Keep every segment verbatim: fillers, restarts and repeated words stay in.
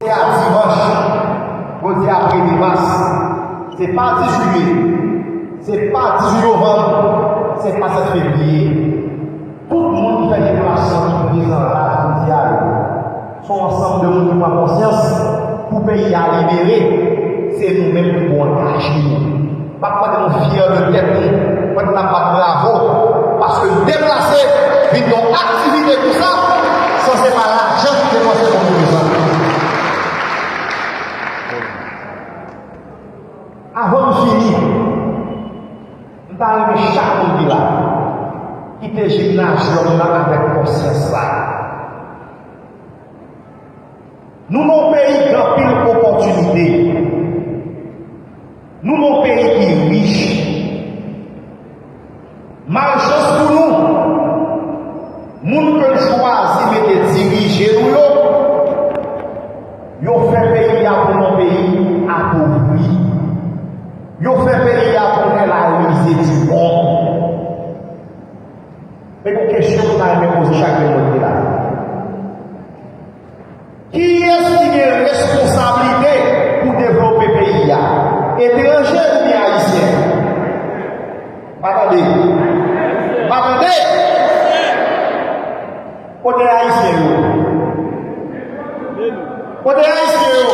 Se a dimanch, jodi a premye mas. Se pa dizuit me, se pa dizuit novanm, se pa sèt fevriye. Tout moun ki fè deplasman ki prezan la jodi a yo, se yon ansanm de moun ki pran konsyans pou peyi a libere. Se nou menm ki pou angaje nou. M ap mande nou fyè de tèt nou pandan n ap bat bravo, paske deplase vin yon aktivite konsa, san se pa lajan ki depanse pou nou prezan. Avan m fini, m ta renmen chak moun ki la, kite jimnazyòm nan avèk konsyans sa. Nou nan yon peyi ki gen anpil opòtinite. Nou nan yon peyi ki rich. Malchans pou nou, moun ke n chwazi mete dirije nou yo, yo fè peyi a pou yon peyi apovri. Yo fè peyi a tounen la risée du monde. Men gon kesyon m ta renmen poze chak grenn moun ki la. Kiyès ki gen responsablite pou devlope peyi a? Etranje oubyen ayisyen? Pa tande. Pa tande. Kote ayisyen yo? Kote ayisyen yo?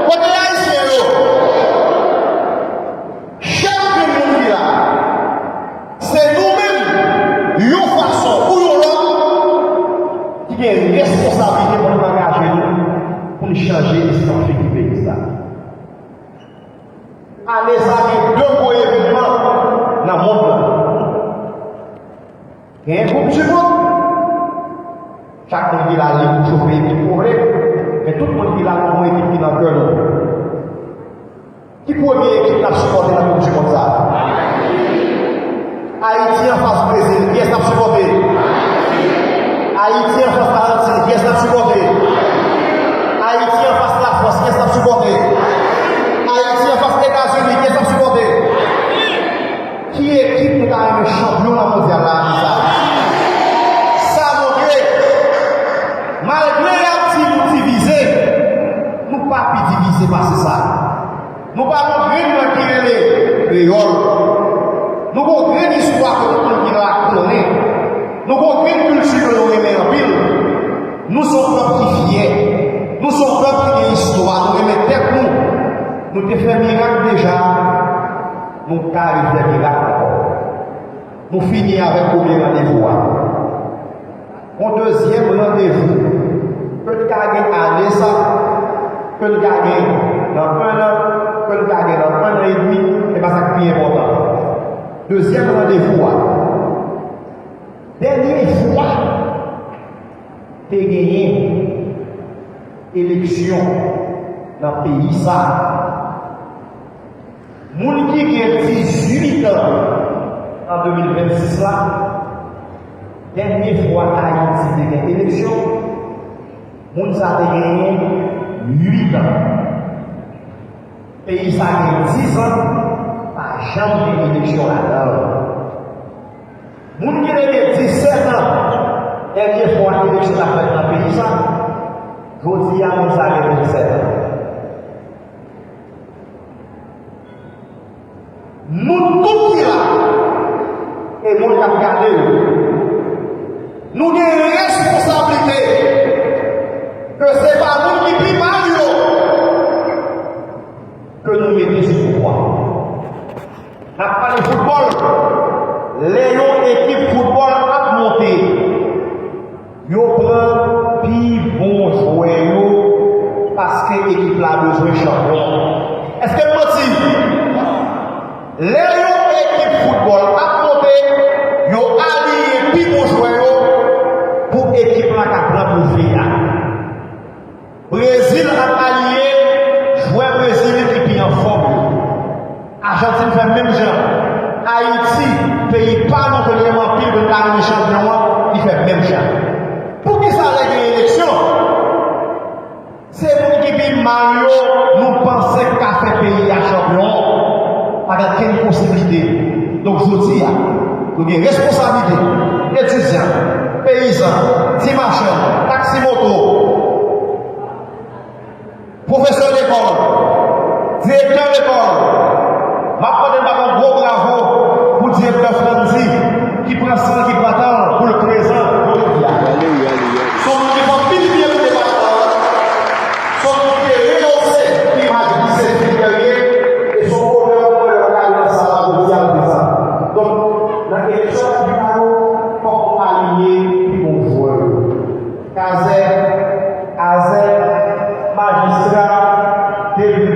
Kote ayisyen yo? Chak grenn moun ki la, se nou menm, yon fason ou yon lòt, ki gen responsablite pou n angaje nou, pou n chanje estan figi peyi sa. Ane sa gen de gwo evènman nan mond lan. Genyen Koup di Mond. Chak moun ki la lib pou chwazi ekip ou vle, men tout moun ki la, nou gon ekip ki nan kè nou. Ki premye ekip n ap sipòte nan Koup di Mond sa a? Ayiti anfas Brezil, kiyès n ap sipòte? Ayiti anfas Ajantin, kiyès n ap sipòte? Ayiti anfas Lafrans, kiyès n ap sipòte? Ayiti anfas Etazini, kiyès n ap sipòte? Ki ekip nou ta renmen chanpyon nan mondyal la ane sa a? Sa montre, malgre y ap di nou divize, nou pa pi divize pase sa. Nou pa gon grenn lang ki rele kreyòl. Nou gon grenn istwa ke tout moun ki la konnen. Nou gon grenn kilti ke nou renmen anpil. Nou se yon pèp ki fyè. Nou se yon pèp ki gen istwa. Nou renmen tèt nou. Nou te fè mirak deja. Nou ka refè mirak ankò. Nou fini avèk premye randevou a. Yon dezyèm randevou, ke n ka gen ane sa, ke n ka gen nan en an, ke n ka gen nan en an edmi, e pa sa k pi enpòtan. Dezyèm randevou a, dènye fwa te genyen eleksyon nan peyi sa, moun ki gen dizuit an an de mil vennsis la, dènye fwa Ayiti te gen eleksyon, moun sa te genyen uit an. Peyi sa gen diz an, pa janm gen eleksyon ladan l. Moun ki te gen disèt an, dènye fwa eleksyon t ap fèt nan peyi sa, jodi a moun sa gen vennsèt an. Nou tout ki la, e moun k ap gade yo, nou gen responsablite ke se pa moun ki pi mal yo ke nou mete sou pouvwa. N ap pale foutbòl. Lè yon ekip foutbòl ap monte, yo pran pi bon jwè yo paske ekip la bezwen chanpyon. Èske m manti? Lè yon ekip foutbòl ap monte, yo aliye pi bon jwè yo pou ekip la ka pran twofe a. Brezil ap aliye jwè Brezil ki pi anfòm yo. Ajantin fè menm jan. Ayiti, peyi pa nou ke n renmen anpil, ke n ta renmen chanpyon an, li fè menm jan. Poukisa lè gen eleksyon, se moun ki pi mal yo nou panse k ka fè peyi a chanpyon? Pa gen okenn posiblite. Donk jodi a, nou gen responsablite, etidyan, peyizan, ti machann, taksi moto, Pwofesè lekòl, direktè lekòl, m ap mande m bat yon gwo bravo pou direktè Frandy ki pran san l, ki pran tan l pou l prezan jodi a. Se yon moun ki fè anpil byen pou depatman an, se yon moun ki te rehose imaj Lycée Supérieur, e se yon onè pou mwen lè m gade nan sal la jodi a pou sa. Donk, nan eleksyon k ap vini la yo, fòk nou aliyen pi bon jwè yo. Kazèk, Azèk, majistra, depite,